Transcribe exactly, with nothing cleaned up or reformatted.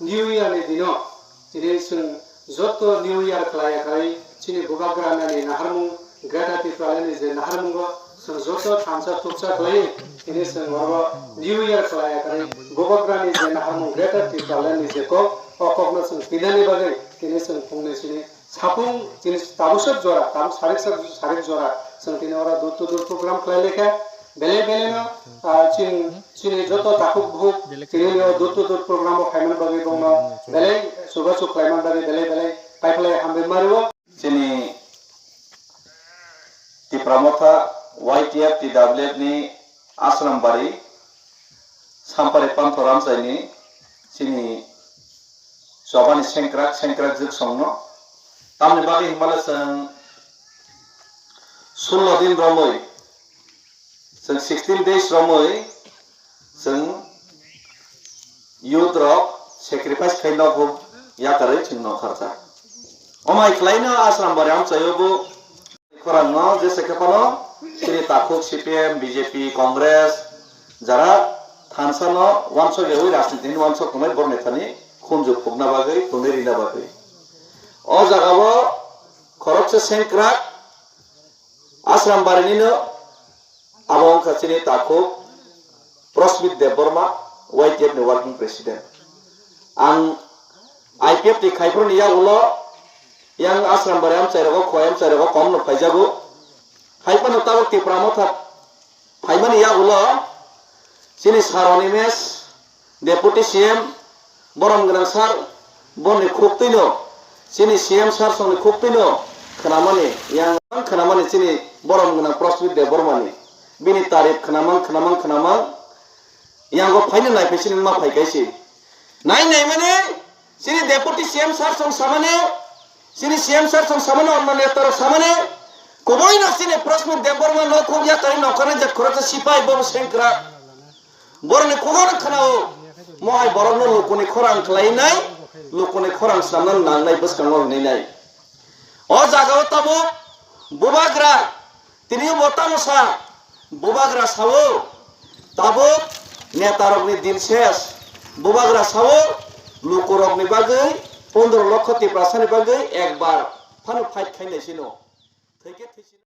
New Year ni dino tini chwng joto New Year khlai ya khlai chini Bubagra nani naharmung Greater Tipraland ni je naharmungo chwng joto thansa thupsa khlai tini chwng oro New Year khlai ya khlai Bubagra ni je naharmung Greater Tipraland ni je kok o kokno chwng pinani bagwi tini chwng phungni chini sapung chini tabuk sab jora tabuk sarik sab sarik jora chwng tini oro door to door program khlai lekha belai belai no ah, chini Chini joto takhuk bukhuk tini o door to door program o phaimani bagwi bongno belai chubachu khlaiman bagwi belai belai paiphlai hambai mario. Chini Tipra Motha Y T F T W F ni Asrambari Sampari Pantho Ramchaini chini chobani sengkrak sengkrak jwk songno tamni bagwi himala chwng sullo din romwi Chwng sixteen days romwi chwng youth rok sacrifice khai nogo yakarwi chwng nokharjak. Omai khlaino Asrambari amchaio bo khorangno jese khe phano chini takhuk C P M, B J P, Congress jara thansa no wansok yawi rajniti hwnwi wansok tongnai bor nethani khunju phukna bagwi tonwi rina bagwi. O jagao khoroksa sengkrak Asrambari nino abo wngkha chini takhuk Prosmit Debbarma, Y T F ni working president. Ang I P F T khaiphuru ni yagulo yang Asrambari amchai rogo, Khowai amchai rogo kom no phaijago. Phaiphano tabuk Tipra Motha phaimani yagulo chini Sir Animesh, Deputy C M, borom gwnang sir, boni khuktwino, chini C M sir songni khuktwino khwnamani, yang khwnamani chini borom gwnang Prosmit Debbarmani. Bini tarif khwnamang, khwnamang, khwnamang, yango phaino naiphai chini ma phai kaisi. Nai nai mane, chini Deputy C M sir song samani, Chini C M sir song samani, onno neta rok samani, kubui no chini Prosmit Debbarma no khuk yakarwi nokharnai je khoroksa sipai bo sengkrak. Borokni khugor khwnao, mohai borokno lukuni khorang khlainai, lukuni khorang sanna nangnai bwskango hwnwi nai. O jagao tabuk bubagra Tini bo tamo sa, bubagra sao, tabuk netarokni din ses, bubagra sao, lukurokni bagwi, pondro lokho Tiprasani bagwi ekbar phano fight khainai sino. Thwikhe thwisi-